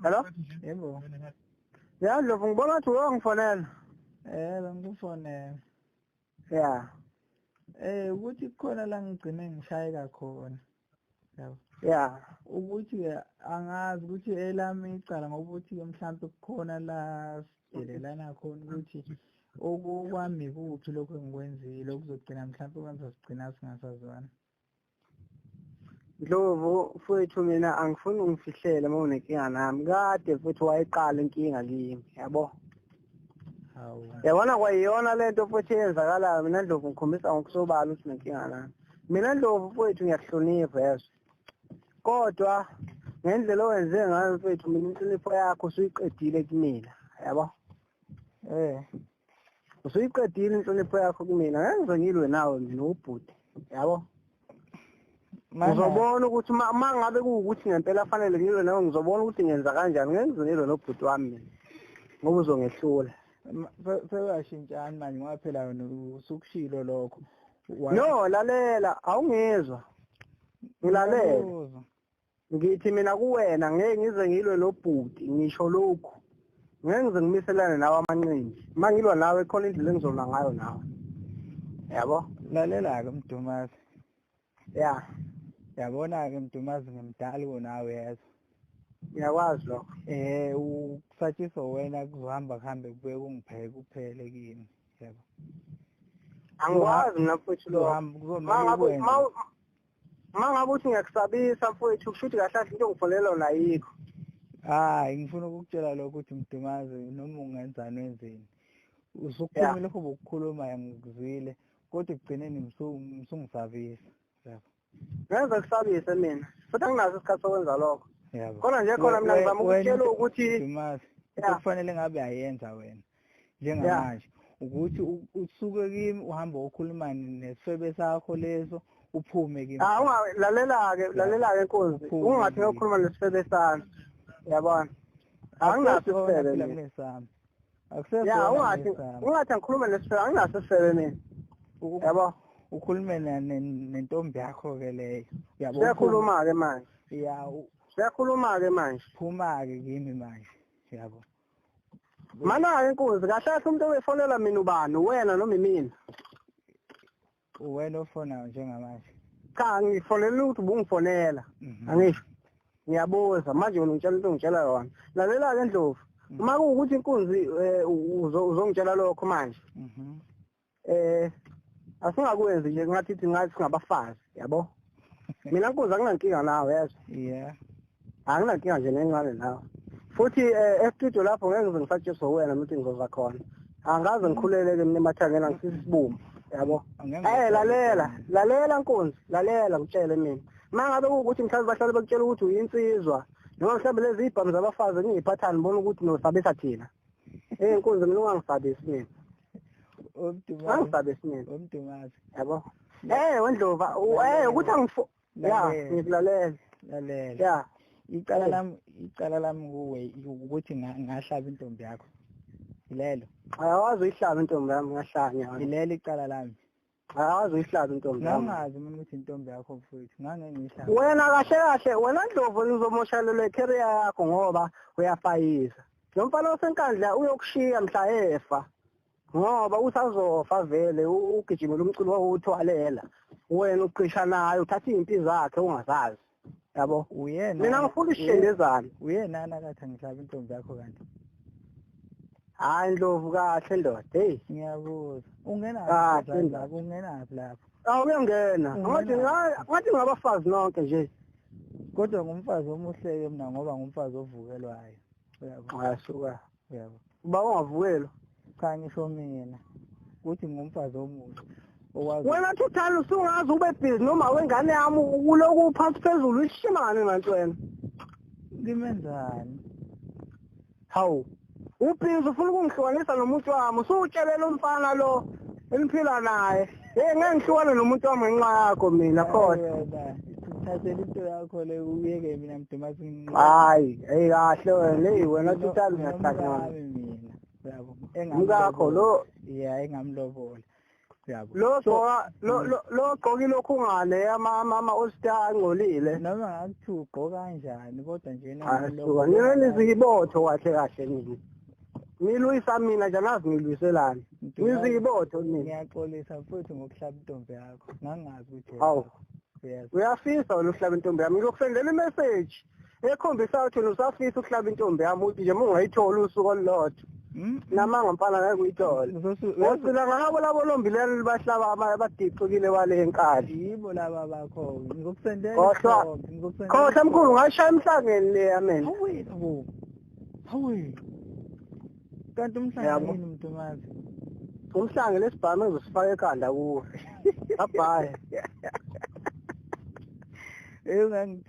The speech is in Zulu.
Hello? Yebo. Ya Ndlovu, ngibona ngathi uyangifonela. Bengikufonela. Ya. Ukuthi kukhona la ngigcine ngishayeka khona. Yabo. Ya. Ukuthi angazi ukuthi elami icala ngoba uthi mhlambe kukhona la sidelelana khona ukuthi okwami kuphi lokho engikwenzile okuzogcina mhlambe kwenza sigcina singasazwana. Ndlovu mfowethu, mina angifuni ungifihlele uma unenkinga nami. Kade futhi wayiqala inkinga kimi, yabo. Hawu. Yabona kwayiyona lento futhi eyenzakalayo. Mina Ndlovu ngikhombisa ngokusobala ukuthi unenkinga nami. Mina Ndlovu mfowethu ngiyakuhlonipha, yezwa. Kodwa ngendlela owenze ngayo mfowethu, mina inhlonipho yakho usuyiqedile kumina, yabo. Usuyiqedile inhlonipho yakho kumina. Ngeke ngize ngilwe nawe mina ubhuti, yabo. Ngizobona ukuthi uma ngabe kuwukuthi ngempela fanele ngilwe nawe, ngizobona ukuthi ngenza kanjani. Ngeke ngize ngilwe nobhuti wami mina ngoba uzongehlula. Sewuyashintshani manje ngoba phela wena usukushilo lokho. No, lalela, awungizwa. Ngilalela. Ngithi mina kuwena ngeke ngize ngilwe nobhuti, ngisho lokhu. Ngeke ngize ngimiselane nawe amanqindi. Uma ngilwa nawe khona indlela engizolwa ngayo nawe. Yabo? Lalela-ke Mdumazi. Ya. Yabona-ke Mdumazi, ngimdala kunawe, yezwa. Ngiyakwazi lokho. Ukusatshiswa wena kuzohamba kuhambe kubuye kungipheke kuphele kimi, yabo. Angikwazi mina mfowethu lokho. Uma ngabe uthi ngiyakusabisa mfowethu, kusho ukuthi kahle kahle into ongifonela yona ayikho. Hayi, ngifuna ukukutshela lokho ukuthi Mdumazi, noma ungenzani wenzeni. Usukhulumile lokho bokukhuluma ngikuzwile, kodwa ekugcineni msungisabisa. Yabo. Ngeke kusabise mina. Futhi anginaso isikhathi sokwenza lokho. Yabo. Khona nje khona mina ngizama ukutshela ukuthi Mdumazi, kufanele ngabe ayenza wena njengamanje ukuthi usuke kimi uhambe ukhuluma nesifebe sakho leso, uphume kimi. Ah, lalela-ke, lalela-ke Nkosi. Ungathi ngiyokhuluma nesifebe sami. Yabona? Anginaso isifebe mina. Ya, ungathi ngikhulume nesifebe, anginaso isifebe mina. Yabo? Ukhulume nentombi yakho-ke leyo. Uyabo? Siyakhuluma-ke manje. Ya, siyakhuluma-ke manje. Phuma-ke kimi manje. Yabo. Mana-ke Nkosi, kahle kahle umuntu obefonela mina ubani? Wena noma imina? Wena ofonayo njengamanje. Cha, ngifonela ukuthi ubungifonela. Angisho. Ngiyabuza manje wena ungitshela into ongitshela yona. Lalela-ke Ndlovu. Uma kuwukuthi inkunzi uzongitshela lokho manje. Asingakwenzi nje ngathi ngathi singabafazi, yabo. Mina Nkunzi anginankinga nawe, yezwa. Yeah. Anginankinga nje nencane nawe. Futhi e-studio lapho ngeke ngize ngisatshiswe wena ukuthi ngizoza khona. Angaze ngikhuleleke mina emathangeni, angisisibumbu, yabo. Lalela, lalela Nkunzi, lalela ngitshele mina. Uma ngabe kuwukuthi mhlawumbe bahlale bekutshela ukuthi uyinsizwa, noma mhlawumbe lezi ibhamu zabafazi engiyiphathani ngibona ukuthi nosabisa thina. Nkunzi mina ungangisabisi mina. Ungangisabisi mina. Umdumazi. Yabo. WeNdlovu, ukuthi angifu ya, ngikulalela. Lalela. Ya. Icala lami kuwe ukuthi ngahlaba intombi yakho. Ilelo. Ayawazi uyihlaba intombi yami, ngahlanya. Ilelo icala lami. Ayawazi uyihlaba intombi yami. Ngangazi mina ukuthi intombi yakho mfowethu, ngangeke ngiyihlabe. Wena kahle kahle, wena Ndlovu uzomoshalelwa icareer yakho ngoba uyafayisa. Lo mfana osenkandla uyokushiya mhla efa. Ngoba usazofa vele ugijimela umculo wawuthwalela. Wena uqisha naye uthatha izimpi zakhe ungazazi. Yabo? Uyena. Mina ngifuna ishendezana. Uyena nakathi ngihlaba intombi yakho kanti. Hayi Ndlovu kahle ndoda. Hey, ngiyabuza. Ungenaphi lapho? Ungenaphi lapho? Awuyongena. Ngathi ngabafazi nonke nje. Kodwa ngumfazi omuhle ke mina ngoba ngumfazi ovukelwayo. Uyabo? Ayasuka. Uyabo. Uba ungavukelwa. Cha ngisho mina ukuthi ngumfazi omuhle. Okwazi. Wena Thuthani usungaze ube busy noma wengane yami uloku uphansi phezulu ishimane manje wena. Ngimenzani? Hawu. Ubhizi ufuna ukungihlukanisa nomuntu wami, usutshelela umfana lo eniphila naye. Hey, ngeke ngihlukane nomuntu wami ngenxa yakho mina khohlwa. Thathela into yakho le uyeke mina Mdumazi. Hayi, hey kahle wena, hey wena Thuthani ngiyahlangana mina. Yabo. Umkakho lo, yeah, engamlobola. Yabo. Lo So, gqoka lo gqoka ilokhu ngale ama All Star angcolile. Noma ngakuthiwa ugqoka kanjani, kodwa nje Asuka nina niziyibotho kahle kahle nina. Nilwisa mina nje, angazi ngilwiselani. Niziyibotho nina. Ngiyaxolisa futhi ngokuhlaba intombi yakho, ngangazi ukuthi Hawu. uyeza. Uyafisa wena ukuhlaba intombi yami. Ngizokusendela imessage ekhombisa ukuthi wena usafisa ukuhlaba intombi yami, uthi nje uma ungayitholi usuku olulodwa. Namanga mfana, ngeke uyithole. Wogcina ngabo labo lombilelo libahlaba abadiqikile wale enkali. Yibo laba bakho, ngizokusendela Khohlwa. isithombe, ngizokusendela Khohlwa mkhulu, isithombe. ngashaya emhlangeni le, amen. Hawe bo, hawe, kanti umhlanga Yabo. yini, Mntumazi? Umhlange lesibhamu engizosifaka ekhanda kuwe. Bye bye. Eh, ungangi